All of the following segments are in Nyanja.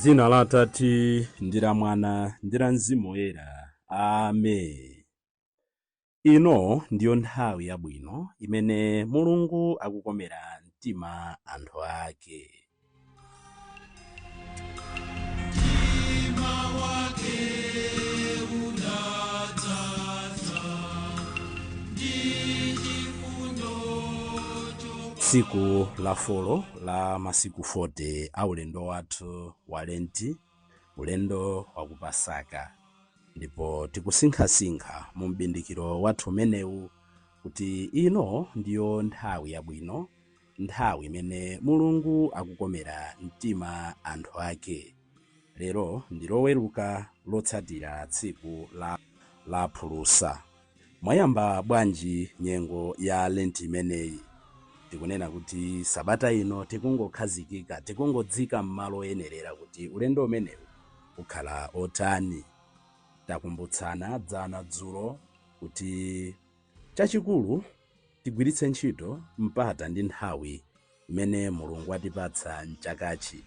Dzina la Atate ndi la Mwana ndi la Mzimu Woyera. Amen. Ino ndiyo nthawi yabwino imene Mulungu akukomera mtima anthu ake. Tsiku la folo la masiku 40 a ulendo wathu wa Lenti, ulendo wa ku Pasaka. Ndipo tikusinkhasinkha mu m'bindikiro wathu umenewu kuti ino ndiyo nthawi yabwino, nthawi imene Mulungu akukomera mtima anthu ake. Lero ndi Loweruka lotsatira tsiku la phulusa. Mwayamba bwanji nyengo ya Lenti imeneyi? Tikunena kuti sabata ino tikungokhazikika, tikungodzika m'malo oyenerera kuti ulendo umenewu ukhala otani. Takumbutsana dzana dzulo kuti chachikulu tigwiritse ntchito mpata ndi nthawi imene Mulungu atipatsa mchakachi.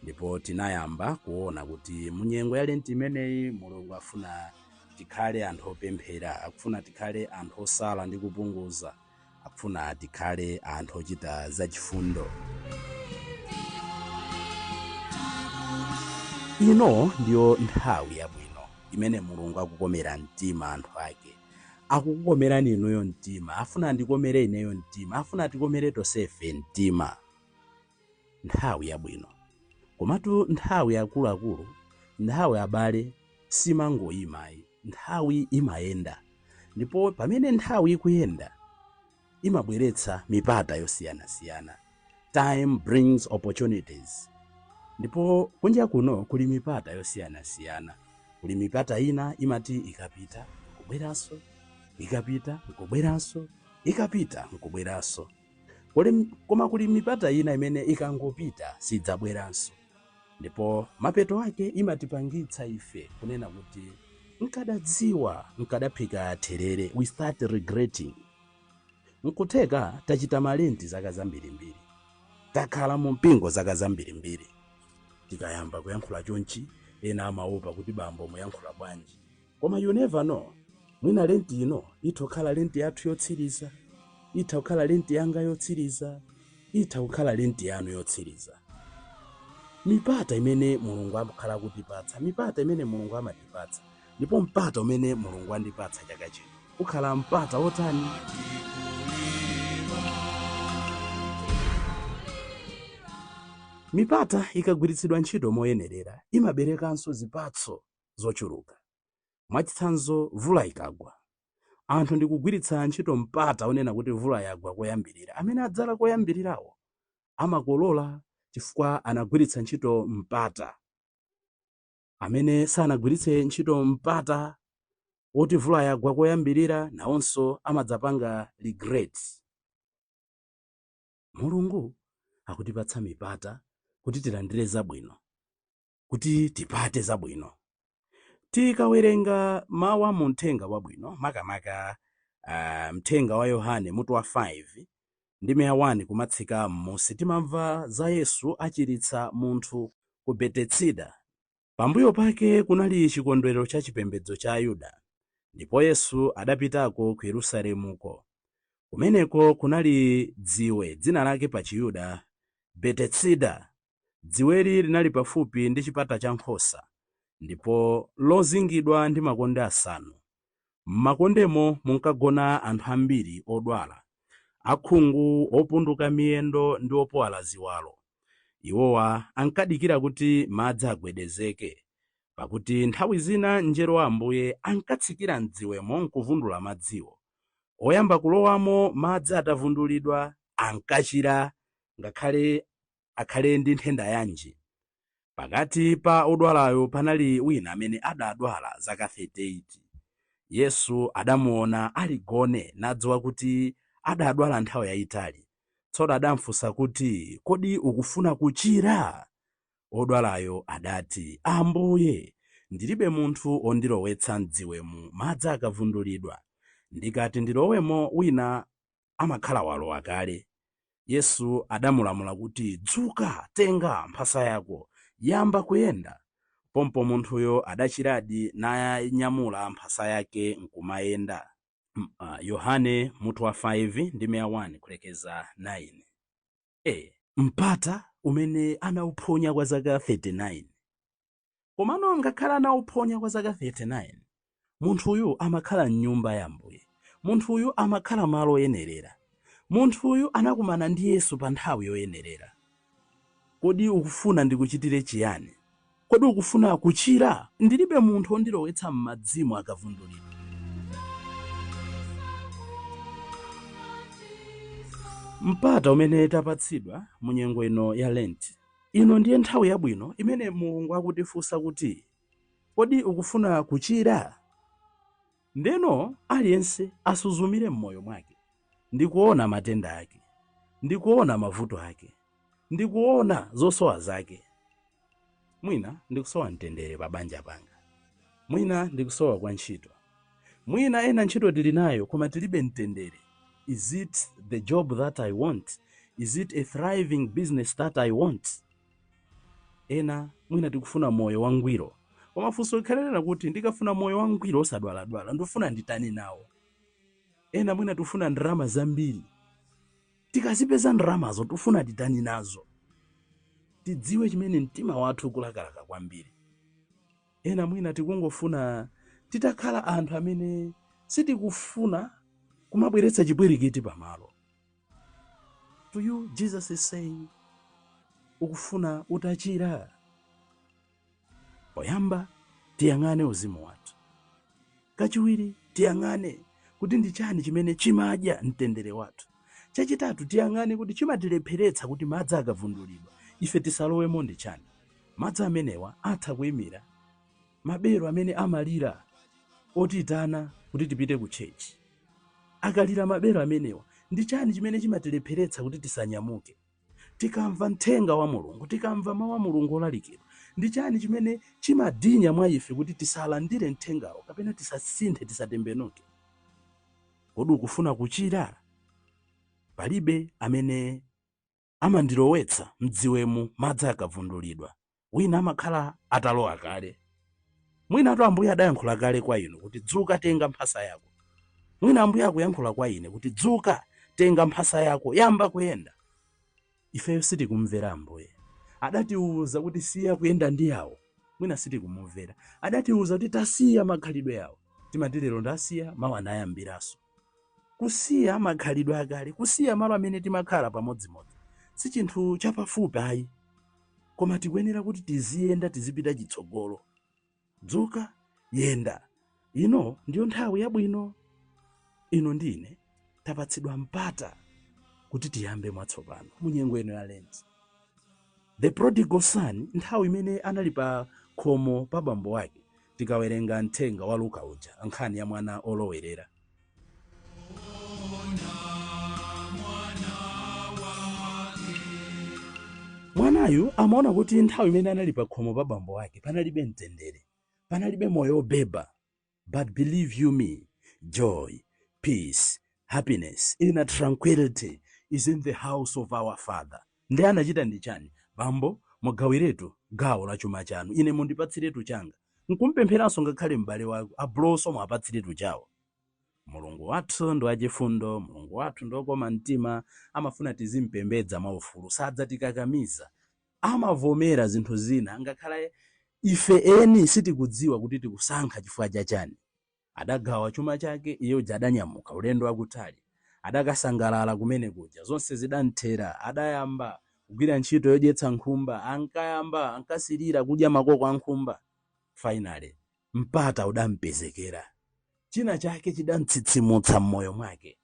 Ndipo tinayamba kuona kuti mu nyengo ya Lenti imeneyi Mulungu afuna tikhale anthu opemphera, akufuna tikhale anthu osala ndi kupunguza, akufuna tikhale anthu ochita zachifundo. Ino ndiyo nthawi yabwino imene Mulungu akukomera mtima anthu ake. Akukukomerani inuyo mtima, afuna andikomere ineyo mtima, afuna atikomere tonsefe mtima. Nthawi yabwino. Komatu nthawi akuluakulu, nthawi abale, simangoyimayi, nthawi imayenda. Ndipo pamene nthawi ikuyenda, imabweretsa mipata yosiyanasiyana. Time brings opportunities. Ndipo kunja kuno kuli mipata yosiyanasiyana. Kuli mipata ina imati ikapita nkubweranso, ikapita nkubweranso, ikapita nkubweranso. Koma kuli mipata ina imene ikangopita sidzabweranso. Ndipo mapeto ake imatipangitsa ife kunena kuti nkadadziwa nkadaphika therere. We start regretting. Nkutheka tachita malenti zaka zambirimbiri, takhala mu mpingo zaka zambirimbiri. Tikayamba kuyankhula chonchi, ena amaopa kuti bambo muyankhula bwanji. Koma you never know, mwina lenti ino itha kukhala lenti yathu yotsiriza, itha kukhala lenti yanga yotsiriza, itha kukhala lenti yanu yotsiriza. Mipata imene Mulungu amakhala kutipatsa, mipata imene Mulungu amatipatsa, ndipo mpata umene Mulungu andipatsa chaka chino ukhala mpata wotani? Mipata ikagwiritsidwa ntchito moyenerera imaberekanso zipatso zochuluka. Mwachitsanzo, mvula ikagwa, anthu ndikugwiritsa ntchito mpata onena kuti mvula yagwa koyambirira, amene adzala koyambirirawo amakolola chifukwa anagwiritsa ntchito mpata. Amene sanagwiritse ntchito mpata woti mvula yagwa koyambirira nawonso amadzapanga regret. Mulungu akutipatsa mipata kuti tilandire zabwino, kuti tipate zabwino. Tikawerenga mawu a mu mthenga wabwino, makamaka mthenga wa Yohane mutu wa 5 ndime ya 1 kumatsika m'munsi, timamva za Yesu achiritsa munthu ku Betesida. Pambuyo pake kunali chikondwerero cha chipembedzo cha Ayuda, ndipo Yesu adapitako ku Yerusalemuko. Kumeneko kunali dziwe, dzina lake pa Chiyuda Betesida. Dziweli linali pafupi ndi chipata cha nkhosa, ndipo lozingidwa ndi makonde asanu. M'makondemo munkagona anthu ambiri odwala, akhungu, opunduka miyendo ndi opuwala ziwalo. Iwowa ankadikira kuti madzi agwedezeke, pakuti nthawi zina mngelo wa Ambuye ankatsikira m'dziwemo nkuvundula madziwo. Oyamba kulowamo madzi atavundulidwa ankachira ngakhale akhale ndi nthenda yanji. Pakati pa odwalayo panali wina amene adadwala zaka 38. Yesu adamuona ali gone nadziwa kuti adadwala nthawi yayitali. Tsono adamfunsa kuti, kodi ukufuna kuchira? Odwalayo adati, Ambuye, ndilibe munthu wondilowetsa m'dziwemu madzi akavundulidwa. Ndikati ndilowemo wina amakhala walowa kale. Yesu adamulamula kuti, dzuka, tenga mphasa yako, Yamba kuyenda. Pompo munthuyo adachiradi nanyamula mphasa yake nkumayenda. Yohane mutu wa 5 ndime ya 1 kulekeza 9. Mpata umene anawuphonya kwa zaka 39. Komano ngakhale anawuphonya kwa zaka 39, munthuyu amakhala mnyumba ya Ambuye. Munthuyu amakhala malo oyenerera. Munthuyu anakumana ndi Yesu pa nthawi yoyenerera. Kodi ukufuna ndikuchitire chiyani? Kodi ukufuna kuchira? Ndilibe munthu wondilowetsa m'madzimo akavundulidwa. Mpata umene tapatsidwa mu nyengo ino ya Lent. Ino ndiye nthawi yabwino imene Mulungu akutifunsa kuti, kodi ukufuna kuchira? Ndeno aliyense asuzumire m'moyo mwake ndikuona matenda ake, ndikuona mavuto ake, ndikuona zosowa zake. Mwina ndikusowa mtendere pa banja panga, mwina ndikusowa kwa ntchito, mwina ena ntchito tili nayo koma tilibe mtendere. Is it the job that I want? Is it a thriving business that I want? Ena mwina tikufuna moyo wangwiro, koma funso likhalera kuti ndikafuna moyo wangwiro osadwaladwala, ndifuna nditani nawo? Ena mwina tikufuna ndalama zambiri, tikazipeza ndalamazo tifuna titani nazo? Tidziwe chimene mtima wathu ukulakalaka kwambiri. Ena mwina tikungofuna titakhala anthu amene sitikufuna kumabweretsa chipwirikiti pamalo. To you Jesus is saying, ukufuna utachira? Poyamba tiyang'ane uzimu wathu. Kachiwiri tiyang'ane kuti ndi chani chimene chimadya mtendere wathu. Chachitatu tiyang'ane kuti chimatilepheretsa kuti madzi akavundulidwa ife tisalowemo ndi chani. Madzi amenewa atha kuyimira mabelo amene amalira otiyitana kuti tipite ku church. Akalira mabelo amenewa, ndi chani chimene chimatilepheretsa kuti tisanyamuke? Tikamva mthenga wa Mulungu, tikamva mawu a Mulungu olalikidwa, ndi chani chimene chimadinya mwa ife kuti tisalandire mthengawo kapena tisasinthe, tisatembenuke? Kodi ukufuna kuchira? Palibe amene amandilowetsa mdziwemu madzi akavundulidwa. Wina amakhala atalowa kale. Mwinatu Ambuye adayankhula kale kwa inu kuti dzuka, tenga mphasa yako. Mwina Ambuye akuyankhula kwa ine kuti dzuka, tenga mphasa yako, yamba kuyenda. Ifeyo sitikumvera Ambuye. Adatiwuza kuti siya kuyenda ndi awo, mwina sitikumumvera. Adatiwuza kuti tasiya makhalidwe awo, timati lero ndasiya, mawa anayambiranso. Kusiya makhalidwe akale, kusiya malo amene timakhala pamodzimodzi si chinthu chapafupi ayi, koma tikuyenera kuti tiziyenda, tizipita chitsogolo. Dzuka, yenda. Ino ndiyo nthawi yabwino. Inu ndi ine tapatsidwa mpata kuti tiyambe mwatsopano mu nyengo ino ya Lent. The prodigal son, nthawi imene anali pa khomo pa bambo wake, tikawerenga mthenga wa Luka uja, nkhani ya mwana olowerera. Mwanayu amaona kuti nthawi imene anali pa khomo pa bambo wake panalibe mtendere, panalibe moyo obeba. But believe you me, joy, peace, happiness, inner tranquility is in the house of our Father. Ndi anachita ndi chani? Bambo, mugawiretu gawo la chuma chanu, ine mundipatsiretu changa. Nkumpempheranso ngakhale m'bale wake, abulonso mwapatsiretu chawo. Mulungu wathu ndi wachifundo, Mulungu wathu ndi wokoma mtima, amafuna tizimpembedza mwaufulu, sadzatikakamiza. Amavomera zinthu zina ngakhale ife eni sitikudziwa kuti tikusankha chifukwa cha chani. Adagawa chuma chake, iye uja adanyamuka ulendo wakutali. Adakasangalala kumene kuja, zonse zidamthera. Adayamba kugwira ntchito yodyetsa nkhumba, ankayamba ankasirira kudya makoko a nkhumba. Finally, mpata udampezekera. China chake chidamtsitsimutsa m'moyo mwake.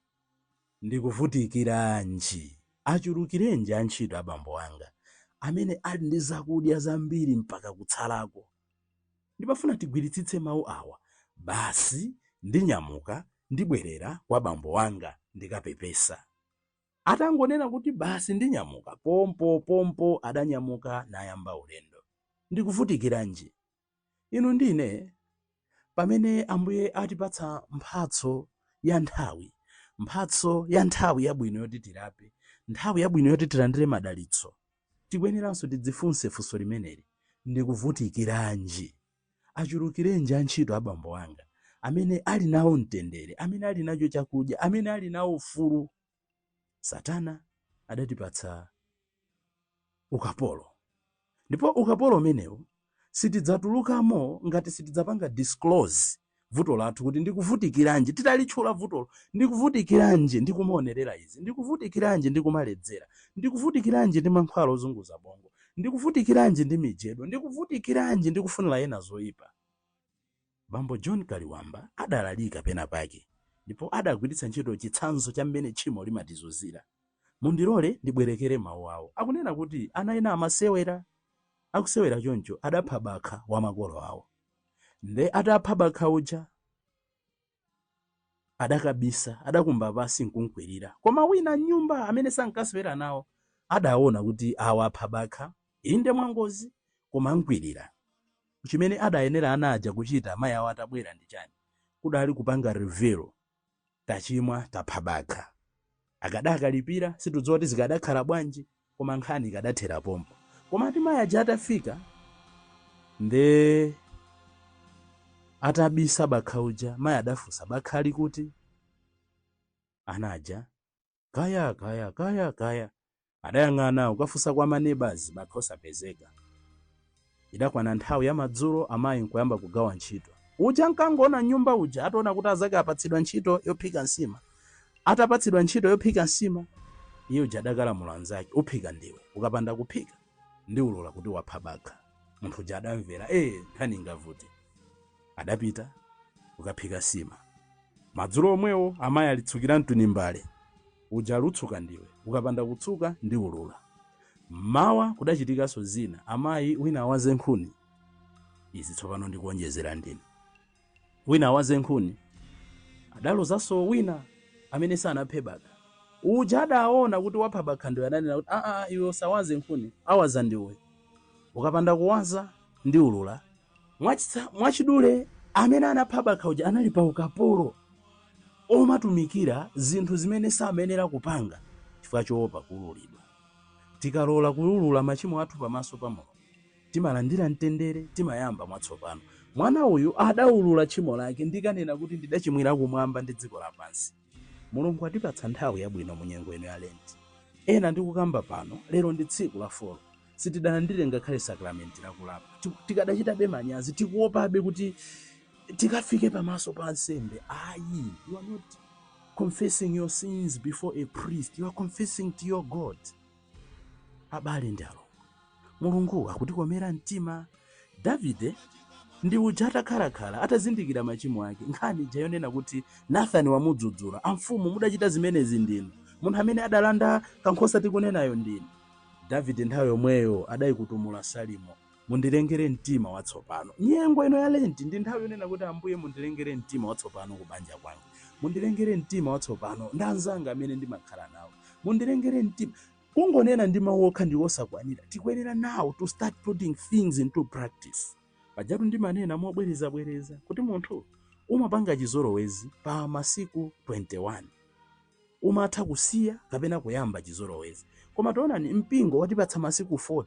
Ndikuvutikiranji? Achulukirenji antchito a bambo anga, amene ali ndi zakudya zambiri mpaka kutsalako? Ndimafuna tigwiritsitse mawu awa. Basi ndinyamuka, ndibwerera kwa bambo wanga ndikapepesa. Atangonena kuti basi ndinyamuka, pompo pompo adanyamuka nayamba ulendo. Ndikuvutikiranji? Inu ndi ine, pamene Ambuye atipatsa mphatso ya nthawi, mphatso ya nthawi yabwino yoti tilape, nthawi yabwino yoti tilandire madalitso, tikuyeneranso tidzifunse funso limeneli. Ndikuvutikiranji? Achulukirenji antchito abambo anga amene ali nawo mtendere, amene ali nacho chakudya, amene ali nawo ufulu? Satana adatipatsa ukapolo, ndipo ukapolo umenewu sitidzatulukamo ngati sitidzapanga disclose vuto lathu kuti ndikuvutikiranji. Titalitchula vutolo, ndikuvutikiranji ndikumaonerera izi, ndikuvutikiranji ndikumaledzera, ndikuvutikiranji ndi mankhwala ozunguza bongo, ndikuvutikiranji ndi mijedo, ndikuvutikiranji ndikufunira ena zoyipa. Bambo John Kaliwamba adalalika pena pake ndipo adagwiritsa ntchito chitsanzo cha mmene tchimo limatizunzira. Mundilole ndibwerekere mawu awo. Akunena kuti ana ena amasewera, akusewera choncho adapha bakha wa makolo awo. Nde atapha bakha uja adakabisa, adakumba pasi nkunkwirira. Koma wina mnyumba amene sankasewera nawo adaona kuti awa apha bakha, inde mwangozi, koma ankwirira. Chimene adayenera ana aja kuchita amayi awo atabwera ndi chani? Kudali kupanga reveal, tachimwa, tapha bakha. Akadakalipira, situdziwa kuti zikadakhala bwanji, koma nkhani ikadathera pompo. Koma ati mayi aja atafika nde atabisa bakha uja, mayi adafunsa, bakha ali kuti? Ana aja kaya kaya kaya kaya, adayang'ana kukafunsa kwa maneighbors, bakha osapezeka. Idakwana nthawi ya madzulo, amayi nkuyamba kugawa ntchito. Uja nkangoona nyumba uja ataona kuti azake apatsidwa ntchito yophika nsima. Atapatsidwa ntchito yophika nsima, iye uja adakalamula anzake, uphika ndiwe, ukapanda kuphika ndiulula kuti wapha bakha. Munthu uja adamvera, nkhani ingavute. Adapita kukaphika nsima. Madzulo omwewo amayi alitsukira mtuni mbale, uja alutsuka ndiwe, ukapanda kutsuka ndiulula. Mmawa kudachitikanso zina, amayi wina awaze nkhuni. Izi tsopano ndikuonjezera ndine. Wina awaze nkhuni, adalozanso wina amene sanaphe bakha. Uja adaona kuti wapha bakha ndiwe, adanena kuti aa, iwe usawaze nkhuni, awaza ndiwe, ukapanda kuwaza ndiulula. Mwachidule, amene anapha bakha uja anali pa ukapolo omatumikira zinthu zimene samayenera kupanga chifukwa choopa kuululidwa. Tikalola kuulula machimo athu pamaso pa Mulungu, timalandira mtendere, timayamba mwatsopano. Mwana uyu adaulula tchimo lake, ndikanena kuti ndidachimwira kumwamba ndi dziko lapansi. Mulungu atipatsa nthawi yabwino mu nyengo ino ya Lenti. Ena ndikukamba pano, lero ndi tsiku la 4, sitidalandire ngakhale sakramenti lakulapa. Tikadachitabe manyazi, tikuopabe kuti tikafike pamaso pa ansembe. Ayi, you are not confessing your sins before a priest, you are confessing to your God. Abale ndi alongo, Mulungu akutikomera mtima. Davide ndi uja atakhalakhala atazindikira machimo ake, nkhani ija yonena kuti Nathani wamudzudzula, amfumu mudachita zimenezi ndinu, munthu amene adalanda kankhosa tikunenayo ndinu. Davide nthawi yomweyo adayikutumula salimo, mundilengere mtima watsopano. Nyengo ino ya Lenti ndi nthawi yonena kuti Ambuye mundilengere mtima watsopano kubanja kwanga, mundilengere mtima watsopano ndi anzanga amene ndimakhala nawo, mundilengere mtima. Kungonena ndi mawu okha ndi osakwanira, tikuyenera now to start putting things into practice. Pajatu ndimanena mobwerezabwereza kuti munthu umapanga chizolowezi pa masiku 21, umatha kusiya kapena kuyamba chizolowezi. Koma taonani, mpingo watipatsa masiku 40,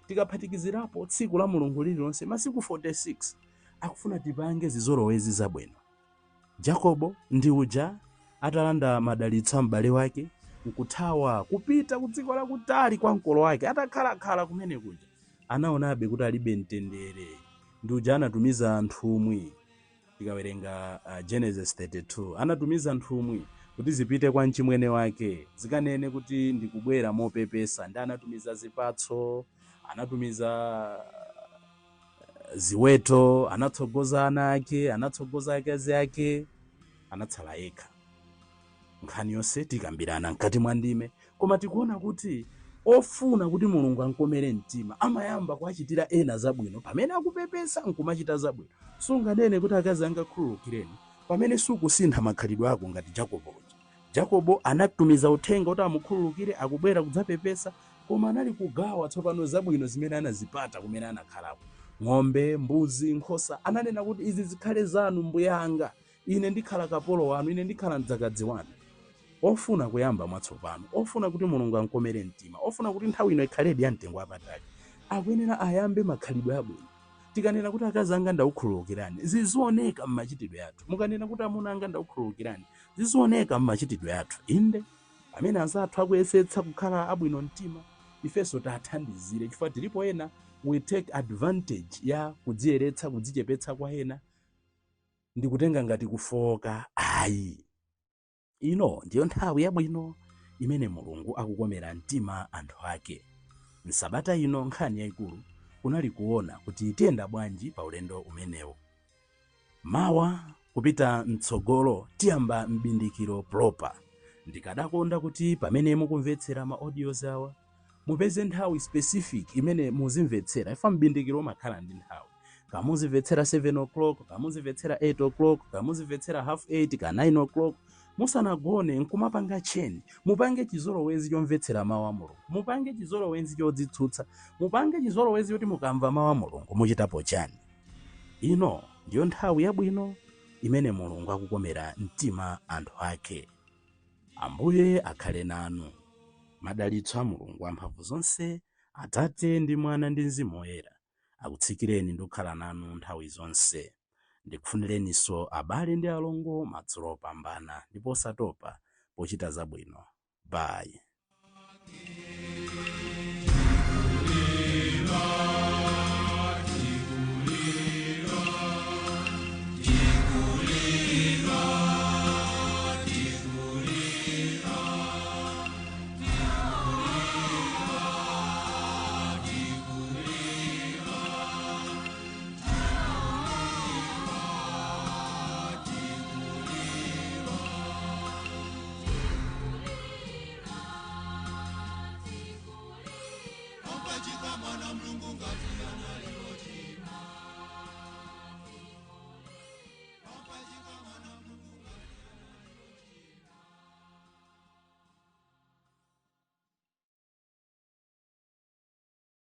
tikaphatikizirapo tsiku la Mulungu lililonse, masiku 46, akufuna tipange zizolowezi zabwino. Jacobo ndi uja atalanda madalitso a m'bale wake nkuthawa kupita ku dziko lakutali kwa mkolo wake, atakhalakhala kumene kuja anaonabe kuti alibe mtendere. Ndi uja anatumiza nthumwi, tikawerenga Genesis 32, anatumiza nthumwi kuti zipite kwa mchimwene wake zikanene kuti ndikubwera mopepesa. Ndi anatumiza zipatso, anatumiza ziweto, anatsogoza ana ake, anatsogoza akazi ake, anatsala yekha. Nkhani yonse tikambirana mkati mwa ndime, koma tikuona kuti ofuna kuti Mulungu ankomere mtima amayamba kuachitira ena zabwino pamene akupepesa nkumachita zabwino. Sunganene kuti akazi angakhululukireni pamene sukusintha makhalidwe ako ngati Jacobo uja. Jacobo anatumiza uthenga kuti amukhululukire, akubwera kudzapepesa, koma anali kugawa tsopano zabwino zimene anazipata kumene anakhalako, ng'ombe, mbuzi, nkhosa. Ananena kuti izi zikhale zanu mbuye anga, ine ndikhala kapolo wanu, ine ndikhala mdzakazi wanu. Ofuna kuyamba mwatsopano, ofuna kuti Mulungu ankomere mtima, ofuna kuti nthawi ino ikhaledi ya mtengo wapatali, Akuyenera ayambe makhalidwe abwino. Tikanena kuti akazi anga ndakukhululukirani, zizioneka mmachitidwe athu. Mukanena kuti amuna anga ndakukhululukirani, zizioneka mmachitidwe athu. Inde, pamene anzathu akuyesetsa kukhala abwino mtima, ifenso tathandizire, chifukwa tilipo ena we take advantage ya kudziyeretsa, kudzichepetsa kwa ena ndikutenga ngati kufoka. Ayi, ino ndiyo nthawi yabwino imene Mulungu akukomera mtima anthu ake. Msabata ino nkhani yayikulu kunali kuona kuti tiyenda bwanji pa ulendo umenewu. Mawa kupita mtsogolo tiyamba mbindikiro proper. Ndikadakonda kuti pamene mukumvetsera ma audios awa mupeze nthawi specific imene muzimvetsera. Ifa mbindikiro umakhala ndi nthawi, kamuzimvetsera 7 o'clock, kamuzimvetsera 8 o'clock, kamuzimvetsera half 8 ka 9 o'clock, musanagone nkumapanga cheni. Mupange chizolowezi chomvetsera mawu a Mulungu, mupange chizolowezi chodzitsutsa, mupange chizolowezi choti mukamva mawu a Mulungu muchitapo chani. Ino ndiyo nthawi yabwino imene Mulungu akukomera mtima anthu ake. Ambuye akhale nanu. Madalitso a Mulungu amphamvu zonse, Atate ndi Mwana ndi Mzimu Woyera, akutsikireni ndi kukhala nanu nthawi zonse. Ndikufunireninso abale ndi alongo madzulo opambana ndipo osatopa pochita zabwino. Bye. Pachika mwana Mulungu ngati